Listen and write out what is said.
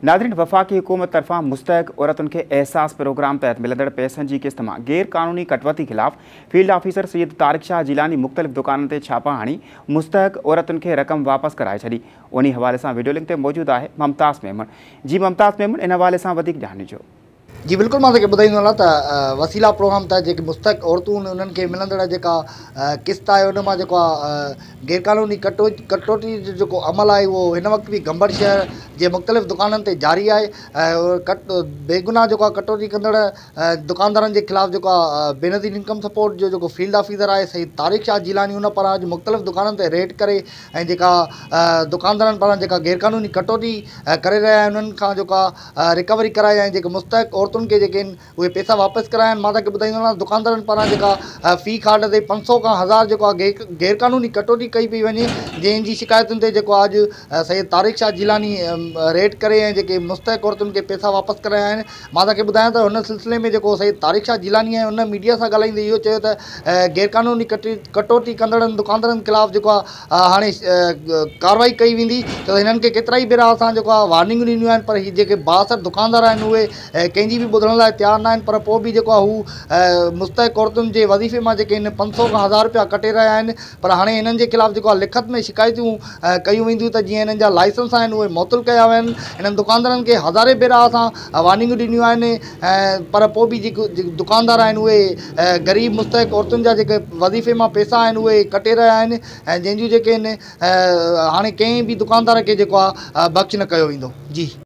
ناظرين وفاقي حڪومت طرفان مستحق عورتن کي احساس پروگرام تحت ملندڙ پئسن جي قسط مان غير قانوني ڪٽوتي خلاف فيلڊ آفيسر سيد طارق شاهه جيلاني مختلف دڪانن تي ڇاپا هڻي مستحق عورتن کي رقم واپس ڪرائي ڇڏي. انهي حوالي سان وڊيو لنڪ تي موجود آهي ممتاز ميمڻ. جي ممتاز ميمڻ ان حوالي سان وڌيڪ ڄاڻ ڏجو. جي بلڪل مان توکي ٻڌائيندو هلان ته وسيلا پروگرام تحت جيڪي مستحق عورتون آهن انهن کي ملندڙ جيڪا قسط آهي ان مان جيڪو آهي غيرقانوني ڪٽوتي جو جيڪو عمل آهي اهو هن وقت به گمبٽ شهر جي مختلف دڪانن تي جاري آهي ۽ بيگناهه جيڪو آهي ڪٽوتي ڪندڙ دڪاندارن جي خلاف جيڪو آهي بينظير انڪم سپورٽ جو جيڪو فيلڊ آفيسر آهي سيد طارق شاهه جيلاني ان پاران اڄ مختلف دڪانن تي ريڊ ڪري ۽ جيڪا دڪاندارن پاران جيڪا غيرقانوني ڪٽوتي ڪري رهيا آهن انهن کان جيڪو آهي رڪوري ڪرائي ۽ جيڪي مستحق عورتن کي جيڪي آهن اهي پئسا واپس ڪرايا آهن. مان توهان کي ٻڌائيندو هلان دڪاندارن پاران جيڪا في ڪارڊ تي 500 کان 1000 جيڪو آهي غيرقانوني ڪٽوتي ڪئي پئي وڃي جنهن جي شڪايتن تي جيڪو آهي اڄ سيد طارق شاهه جيلاني ريڊ ڪري ۽ جيڪي مستحق عورتن کي پئسا واپس ڪرايا آهن. مان توهان کي ٻڌايان ته هن سلسلي ۾ جيڪو سيد طارق شاهه جيلاني آهي ان ميڊيا سان ڳالهائيندي اهو چيو ته غيرقانوني ڪٽوتي ڪندڙن دڪاندارن خلاف جيڪو آهي هاڻي ڪارروائي ڪئي ويندي ته هنن کي ڪيترائي ڀيرا اسان جيڪو آهي وارننگون ڏنيون آهن پر هي جيڪي بااثر دڪاندار آهن اهي ڪنهن جي به ٻڌڻ لاء تيار نه آهن پر پوء به جيڪو آهي هو مستحق عورتن جي وظيفي مان جيڪي هن 500 کان 1000 رپيا ڪٽي رهيا آهن پر هاڻي هنن جي خلاف جيڪو آهي لکت ۾ شڪايتون ڪيون وينديون ته جيئن هنن جا لائسنس آهن اهي معطل ڪيا وڃن. هنن دڪاندارن کي هزارين ڀيرا اسان وارننگون ڏنيون آهن پر پوء به جيڪي دڪاندار آهن اهي غريب مستحق عورتن جا جيڪي وظيفي مان پئسا آهن اهي ڪٽي رهيا آهن ۽ جنهن جون جيڪي آهن هاڻي ڪنهن به دڪاندار کي جيڪو آهي بخش نه ڪيو ويندو. جي.